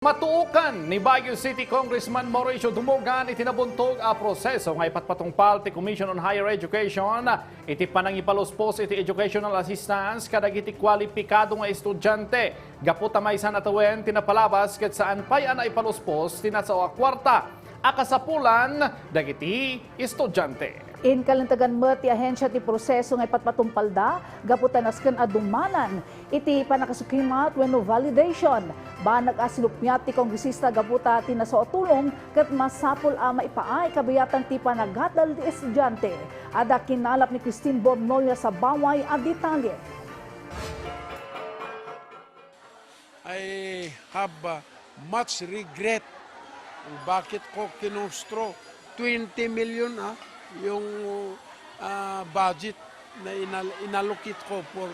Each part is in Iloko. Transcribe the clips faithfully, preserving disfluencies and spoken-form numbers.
Matuokan ni Baguio City Congressman Mauricio Dumogan iti nabuntog a proseso nga ipatpatungpal ti Commission on Higher Education iti panangipaluspos iti educational assistance kadagiti kwalipikado nga estudiante gapu ta maysa a tawen ti napalabas ket saan pay a naipaluspos ti nasao a kuarta a kasapulan dagiti estudiante. Inkalintegan met ti ahensia ti proseso nga ipatpatumpalda gapu ta nasken a dumalan iti pannakasukimat wenno validation. Banag a sinuppiat ti kongresista gapu ta ti nasao a tulong ket masapul a maipaay kabayatan ti panagadal ti estudiante. Adda kinalap ni Christine Bornoya Sabaway a detalye. I have uh, much regret kung bakit ko kinustro twenty million ah, yung ah, budget na inal- inallocate ko for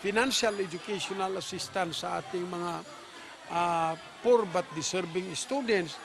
financial educational assistance sa ating mga ah, poor but deserving students.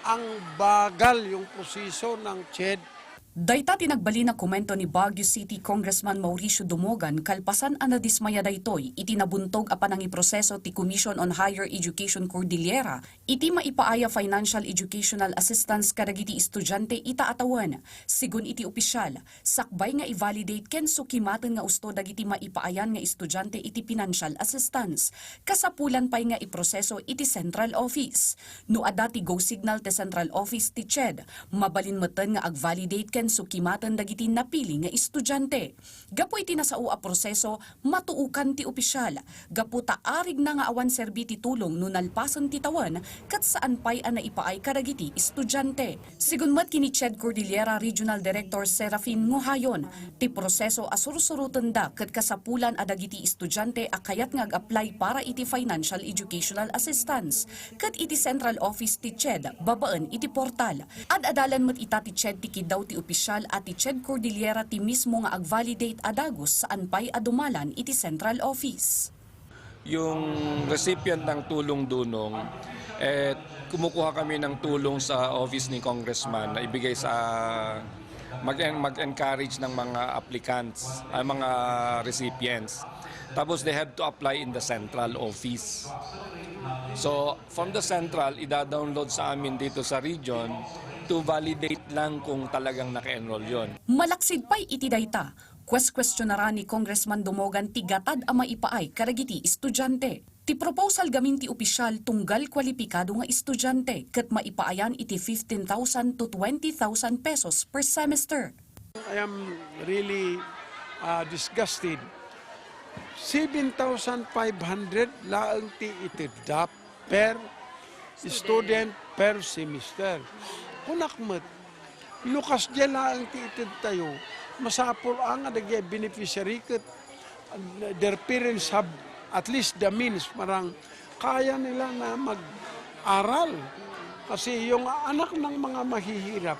Ang bagal yung proseso ng CHED. Dayta ti nagbalin a komento ni Baguio City Congressman Mauricio Dumogan kalpasan a nadismaya daytoy iti nabuntog a panangiproseso ti Commission on Higher Education Cordillera iti maipaay a financial educational assistance kadagiti estudiante ita a tawen. Segun iti opisyal, sakbay nga i-validate ken sukimaten nga usto dagiti maipaayan nga estudiante iti financial assistance. Kasapulan pay nga iproseso iti central office. No adda ti go signal ti central office ti CHED, mabalin metten nga ag-validate ken sukimaten dagiti napili nga estudiante. Gapu iti nasao a proseso, matuokan ti opisyal, gapu ta arigna nga awan serbi ti tulong no nalpasen ti tawen ket saan pay a naipaay kadagiti estudiante. Segun met ken ni CHED Cordillera Regional Director Serafin Nguhayon, ti proseso a sursurotenda ket kasapulan a dagiti estudiante a kayat nga ag-apply para iti financial educational assistance ket iti central office ti CHED babaen iti portal. Ad-adalan met ita ti CHED ti kiddaw ti opisyal a ti CHED Cordillera ti mismo nga ag-validate a dagus saan pay a dumalan iti central office. Yung recipient ng tulong dunong, eh, kumukuha kami ng tulong sa office ni Congressman na ibigay sa mag- mag-encourage ng mga applicants, ay mga recipients. Tapos they have to apply in the central office. So from the central, ida-download sa amin dito sa region to validate lang kung talagang naka-enroll yon. Malaksid pay iti dayta, kueskuestionaran ni Congressman Dumogan ti gatad a maipaay kadagiti estudiante. Ti proposal gamin ti opisyal tunggal kwalipikado nga estudiante ket maipaayan iti fifteen thousand to twenty thousand pesos per semester. I am really uh, disgusted. Seven thousand five hundred laeng ti itedda per student per semester. Kunak met, no kasdiay laeng ti ited tayo, masapul a nga dagiti beneficiary ket their parents have at least the means, parang kaya nila na mag-aral. Kasi yung anak ng mga mahihirap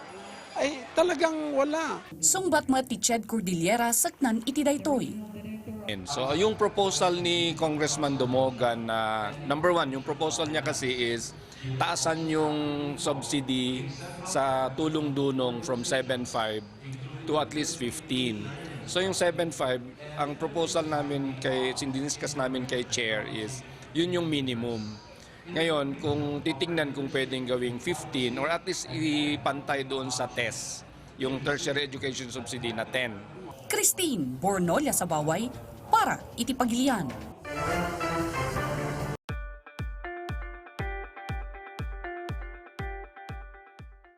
ay talagang wala. Sungbat met ti CHED Cordillera saknan iti daytoy. So yung proposal ni Congressman Dumogan na number one, yung proposal niya kasi is taasan yung subsidy sa tulong dunong from seven five to at least fifteen. So yung seven five, ang proposal namin kay, diniscuss namin kay Chair is yun yung minimum. Ngayon, kung titingnan kung pwedeng gawing fifteen or at least ipantay doon sa TES, yung tertiary education subsidy na ten. Christine Bornolia Sabaway para iti Pagilian.